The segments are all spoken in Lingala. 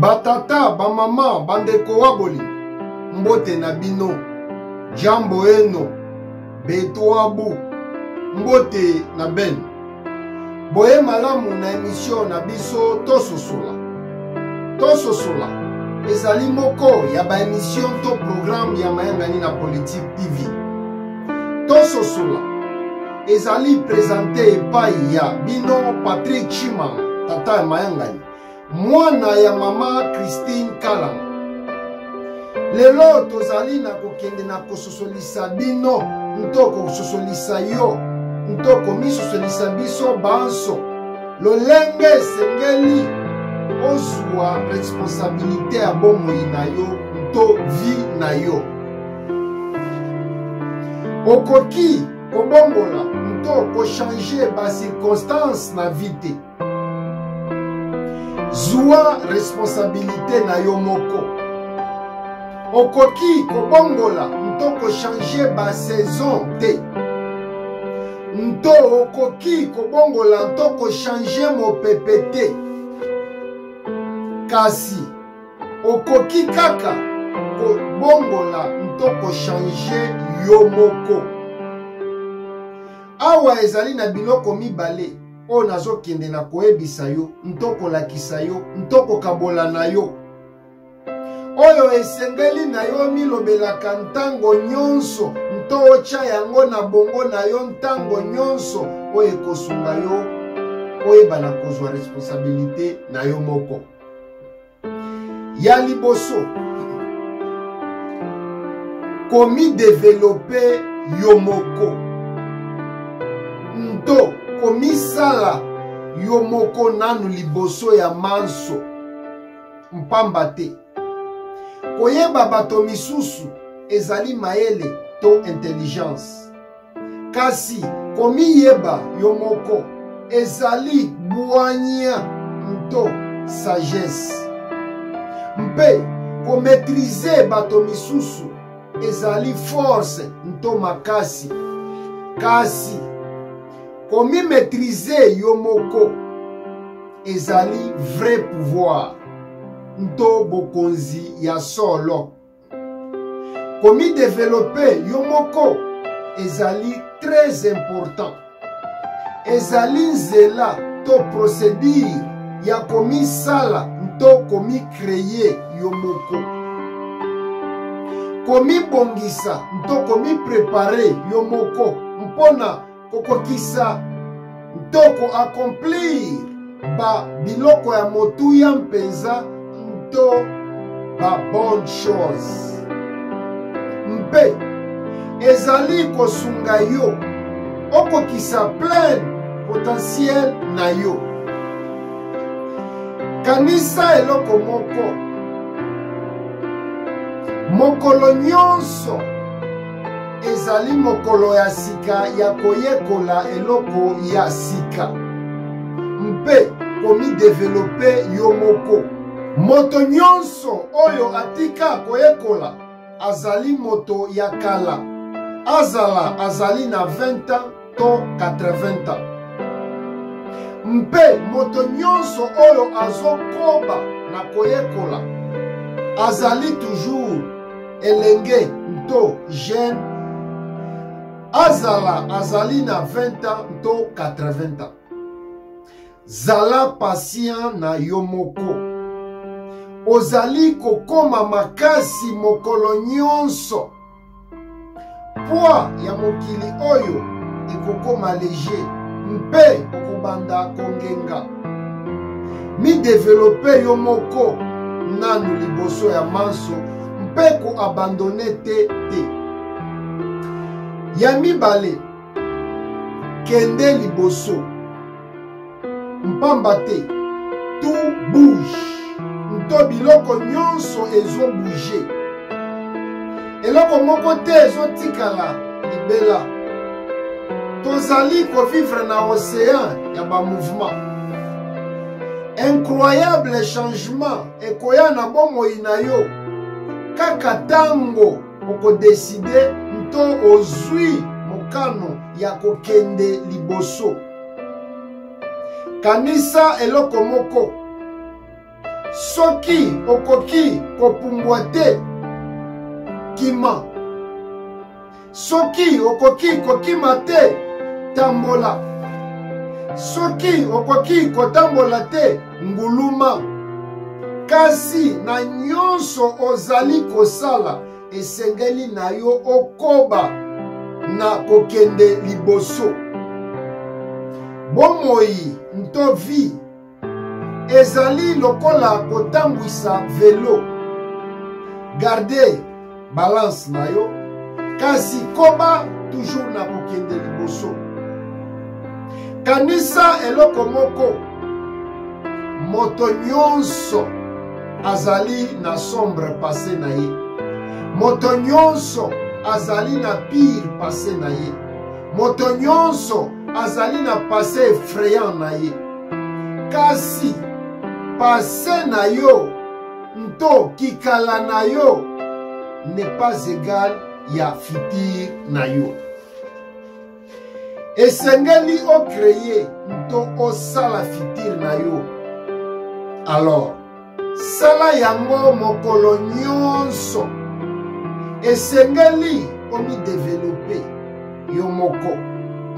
Batata, bamama, bandeko wa bolingo, mbote na bino. Jambo eno, betuabu, mbote na beno. Boye malamu na emission na biso Tososola. Tososola ezali moko ya ba emission to programme ya mayangani na politique TV. Tososola ezali presente epai ya bino Patrick Chimanga, tata ya mayangani, mwana ya mama Christine Kalanga. Lelo tozali na kokende na kososolisa bino nto kososolisa yo nto komisosolisa biso banso lolenge esengeli ozwa responsabilite ya bomoi na yo nto vie na yo. Okoki kobongola nto kochange ba circonstance na vie te. Zwa responsabilite na yo moko. Okoki kobongola nto kochange ba saison te. Nto okoki kobongola nto kochange mopepe te. Kasi okoki kaka kobongola nto kochange yo moko. Awa ezali na biloko mibale oyo nazokende na koyebisa yo nto kolakisa yo nto kokabola na yo, oyo esengeli na yo omilobelaka ntango nyonso nto otya yango na bongo na yo ntango nyonso, oyo ekosunga yo oyeba na kozwa responsabilite na yo moko. Ya liboso, komidevelope yo moko nto komisala yo moko nanu liboso ya manso, mpamba te koyeba bato misusu ezali mayele to intelligence. Kasi komiyeba yo moko ezali bwanya nto sagesse. Mpe kometrize bato misusu ezali force nto makasi. Kasi komimetrize yo moko ezali vrai pouvoir nto bokonzi ya solo. Komidevelope yo moko ezali très important. Ezali nzela to procédure ya komisala nto komicreye yo moko. Komibongisa nto komiprepare yo moko mpona kokokisa nto koaccomplir ba biloko ya motuya mpenza nto ba bonne chose. Mpe ezali kosunga yo okokisa plein potentiel na yo. Kanisa eloko moko mokolo nyonso ezali mokolo ya sika ya koyekola eloko ya sika mpe komidevelope yo moko. Moto nyonso oyo atika koyekola azali moto ya kala, azala azali na 20 ans to 80 ans. Mpe moto nyonso oyo azokoba na koyekola azali toujours elenge nto jeune, azala azali na 20 ans nto 80 ans. Zala patient na yo moko. Ozali kokoma makasi mokolo nyonso. Poids ya mokili oyo ekokoma leger mpe okobanda kongenga. Midevelope yo moko nanu liboso ya manso mpe koabandone te te. Ya mibale, kende liboso. Mpamba te tout bouge nto biloko nyonso ezo bouger. Eloko moko te ezotikala libela. Tozali kovivre na ocean ya ba mouvement. Incroyable changement ekoya na bomoi na yo kaka tango okodeside nto ozwi mokano ya kokende liboso. Kanisa eloko moko. Soki okoki kopumbwa te, kima. Soki okoki kokima te, tambola. Soki okoki kotambola te, nguluma. Kasi na nyonso ozali kosala, esengeli na yo okoba na kokende liboso. Bomoi nto vie ezali lokola kotambwisa velo. Garde balance na yo, kasi koba toujours na kokende liboso. Kanisa eloko moko, moto nyonso azali na sombre passé na ye. Moto nyonso azali na pire passé na ye. Moto nyonso azali na passé effrayant na ye. Kasi passé na yo nto kikala na yo n'est pas égal ya futur na yo. Esengeli ocreye nto osala futur na yo. Alors, sala yango mokolo nyonso. Esengeli omidevelope yo moko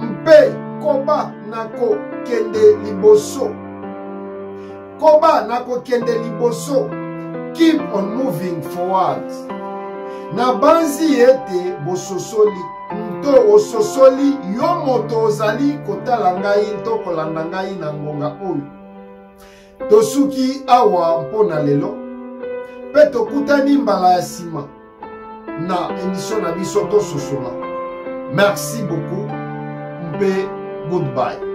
mpe koba na kokende liboso. Koba na kokende liboso. Keep on moving forward. Nabanzi ete bososoli nto ososoli yo moto ozali kotala ngai nto kolanda ngai na ngonga oyo. Tosuki awa mpo na lelo mpe tokutani mbala ya nsima na emission na biso Tososola. Merci beaucoup mpe goodbye.